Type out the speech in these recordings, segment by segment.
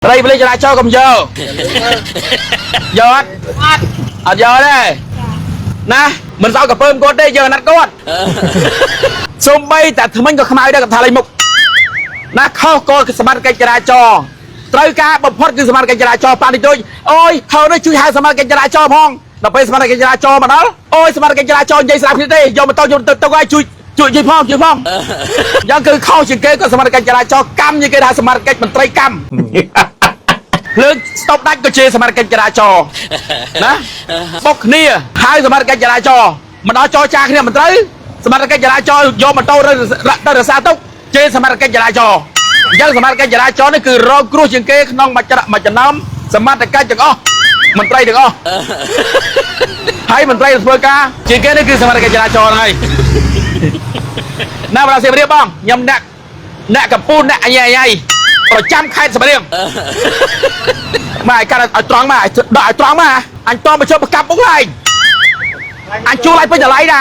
ត្រីប៉ូលីសចរាចរណ៍កុំយកយកអត់ អត់ អត់យកទេណាមិនសោកកពើមគាត់ទេយើងអាណិតគាត់សំបីតែថ្មិញក៏ខ្មៅដែរគាត់ថាលេងមុខណាខុសក៏សមត្ថកិច្ចចរាចរណ៍ត្រូវការបំផុតគឺសមត្ថកិច្ចចរាចរណ៍ប៉ានេះដូចអូយហៅនេះជួយហៅសមត្ថកិច្ចចរាចរណ៍ផងដល់ពេលសមត្ថកិច្ចចរាចរណ៍មកដល់អូយសមត្ថកិច្ចចរាចរណ៍និយាយស្រាប់គ្នាទេយកម៉ូតូយកទៅទៅឲ្យជួយជួយនិយាយផងជួយផងអញ្ចឹងគឺខុសជាងគេក៏សមត្ថកិច្ចចរាចរណ៍កម្មជាងគេថាសមត្ថកិច្ចមន្ត្រីកម្ម ភ្លើងស្តុបដាច់ក៏ជាសមត្ថកិច្ចចរាចរណ៍ណាបុកគ្នាហើយសមត្ថកិច្ចចរាចរណ៍មិនដល់ចរចាគ្នាមិនត្រូវសមត្ថកិច្ចចរាចរណ៍យកម៉ូតូទៅទៅរក្សាទុកជាសមត្ថកិច្ចចរាចរណ៍អញ្ចឹងសមត្ថកិច្ចចរាចរណ៍នេះគឺរងគ្រោះជាងគេក្នុងមួយច្រកមួយចំណោមសមត្ថកិច្ចទាំងអស់មន្ត្រីទាំងអស់ហើយមន្ត្រីធ្វើការជាងគេនេះគឺសមត្ថកិច្ចចរាចរណ៍ហ្នឹងហើយណាបរាសៀមរាបបងខ្ញុំអ្នកអ្នកកំពូលអ្នកអញអញប្រចាំខេត្តសៀមរាប មកឲ្យកាត់ឲ្យត្រង់មកឲ្យដកឲ្យត្រង់មកអញតមកជប់ប្រកាប់មុខឯងអញជួលឲ្យពេញតម្លៃណា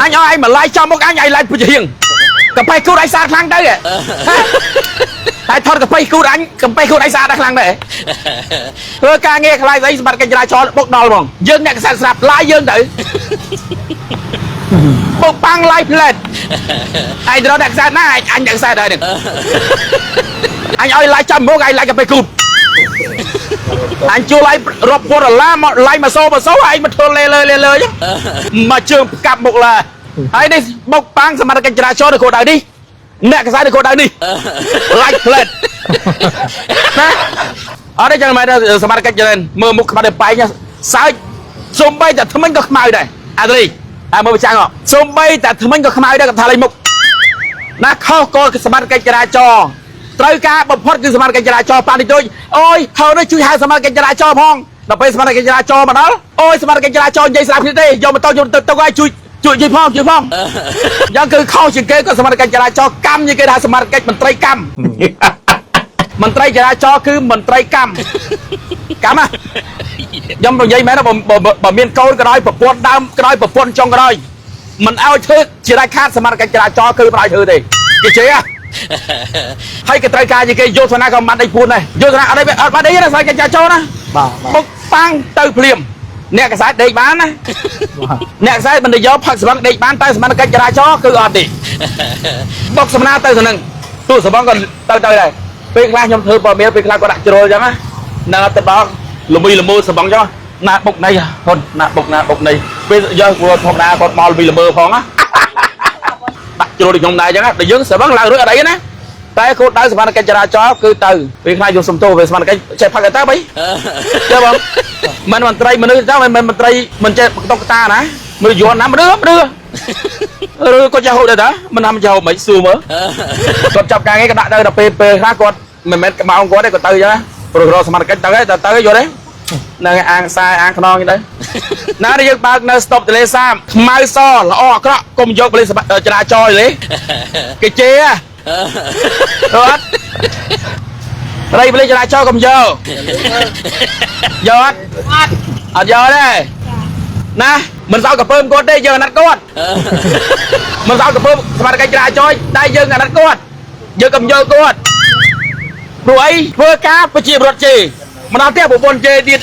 អញឲ្យឯងមួយឡាយចំមុខអញឲ្យឡាយពុជរៀងកាប៉េគូតឲ្យស្អាតខ្លាំងទៅហ៎តែថតកាប៉េគូតអញកាប៉េគូតឲ្យស្អាតដល់ខ្លាំងដែរធ្វើការងារខ្លាយស្អីសម្បត្តិកិច្ចចរាចរណ៍បុកដល់ហ្មងយើងអ្នកកសែតស្រាប់ឡាយយើងទៅបុកប៉ាំងឡាយផ្លែតឯងទៅអ្នកកសែតណាអញអ្នកកសែតដែរនេះអញឲ្យឡាយចំមុខឲ្យឡាយកាប៉េគូត អញជួលឲ្យរាប់ពាន់ដុល្លារមកឡាយមកសូមកសូឯងមកធ្វើលេលើលេលើចឹងមកជើងផ្កាប់មុខឡាហើយនេះបុកប៉ាំងសមត្ថកិច្ចចរាចរណ៍នៅគោលដៅនេះអ្នកកសែតនៅគោលដៅនេះឡាយផ្លែតណាអត់ទេចឹងមិនសមត្ថកិច្ចច្រើនមើលមុខខ្មាត់ទៅបែកសើចសំបីតែថ្មិញក៏ខ្មៅដែរអាត្រីអាមើលប្រចាំងសំបីតែថ្មិញក៏ខ្មៅដែរគាត់ថាលេងមុខណាខុសក៏សមត្ថកិច្ចចរាចរណ៍ត្រូវការបំផុតគឺសមត្ថកិច្ចចរាចរណ៍ប៉ានេះដូចអូយហៅនេះជួយហៅសមត្ថកិច្ចចរាចរណ៍ផងដល់ពេលសមត្ថកិច្ចចរាចរណ៍មកដល់អូយសមត្ថកិច្ចចរាចរណ៍និយាយស្រាប់គ្នាទេយកម៉ូតូយកទៅទៅឲ្យជួយជួយនិយាយផងជួយផងអញ្ចឹងគឺខុសជាងគេក៏សមត្ថកិច្ចចរាចរណ៍កម្មជាងគេថាសមត្ថកិច្ចមន្ត្រីកម្មមន្ត្រីចរាចរណ៍គឺមន្ត្រីកម្មកម្មណាខ្ញុំនិយាយមែនណាបើបើមានកូនក៏ដោយប្រពន្ធដើមក៏ដោយប្រពន្ធចុងក៏ដោយមិនឲ្យធ្វើជាដាច់ខាតសមត្ថកិច្ចចរាចរណ៍គឺមិនឲ្យធ្វើទេគេជឿហ៎ ហើយគេត្រូវការជាគេយកឋានៈក៏មិនបានដេកពួនដែរយកឋានៈអត់អត់បានដេកទេស្អីគេចាចូលណា បាទបាទ បុកប៉ាំងទៅភ្លាមអ្នកកសែតដេកបានណា បាទ អ្នកកសែតមិនទៅយកផឹកស្វឹងដេកបានតែសមត្ថកិច្ចចរាចរណ៍គឺអត់ទេបុកសំណាទៅទៅនឹងទូសបងក៏ទៅទៅដែរពេលខ្លះខ្ញុំធ្វើព័ត៌មានពេលខ្លះក៏ដាក់ជ្រុលអញ្ចឹងណានឹងទៅដល់ល្មីល្មើសបងអញ្ចឹងណាបុកណីហ៊ុនណាបុកណាបុកណីពេលយកព្រោះធម្មតាគាត់មកល្មីល្មើផងណាដាក់ជ្រុលដូចខ្ញុំដែរអញ្ចឹងណាតែយើងសបងឡើងរួចអត់អីណា តែគោលដៅសមត្ថកិច្ចចរាចរណ៍គឺទៅពេលខ្លះយកសំទោសពេលសមត្ថកិច្ចចេះផឹកទៅបីចេះបងមិនមន្ត្រីមនុស្សទៅមិនមន្ត្រីមិនចេះតុកតាណាមនុស្សយន់ណាមនុស្សមនុស្សឬក៏ចេះហូបដែរតាមិនថាមិនចេះហូបមិនសួរមើលគាត់ចាប់ការងារក៏ដាក់ទៅដល់ពេលពេលខ្លះគាត់មិនមែនក្បោងគាត់ទេគាត់ទៅអញ្ចឹងណាព្រោះរកសមត្ថកិច្ចទៅទៅទៅយល់ទេនឹងអាងខ្សែអាងខ្នងទៅណានេះយើងបើកនៅស្តុបទលេសាបខ្មៅសល្អអាក្រក់កុំយកប៉ូលីសចរាចរណ៍ទេគេជេរ អត់ត្រីប៉ូលីសចរាចរណ៍កុំយកយកអត់ អត់ អត់យកទេណាមិនសោកកពើមគាត់ទេយើងអាណិតគាត់មិនសោកកពើមសមត្ថកិច្ចចរាចរណ៍តែយើងអាណិតគាត់យើងកុំយកគាត់ព្រោះអីធ្វើការប្រជាពលរដ្ឋជេរមិនដល់ផ្ទះប្រពន្ធជេរទៀត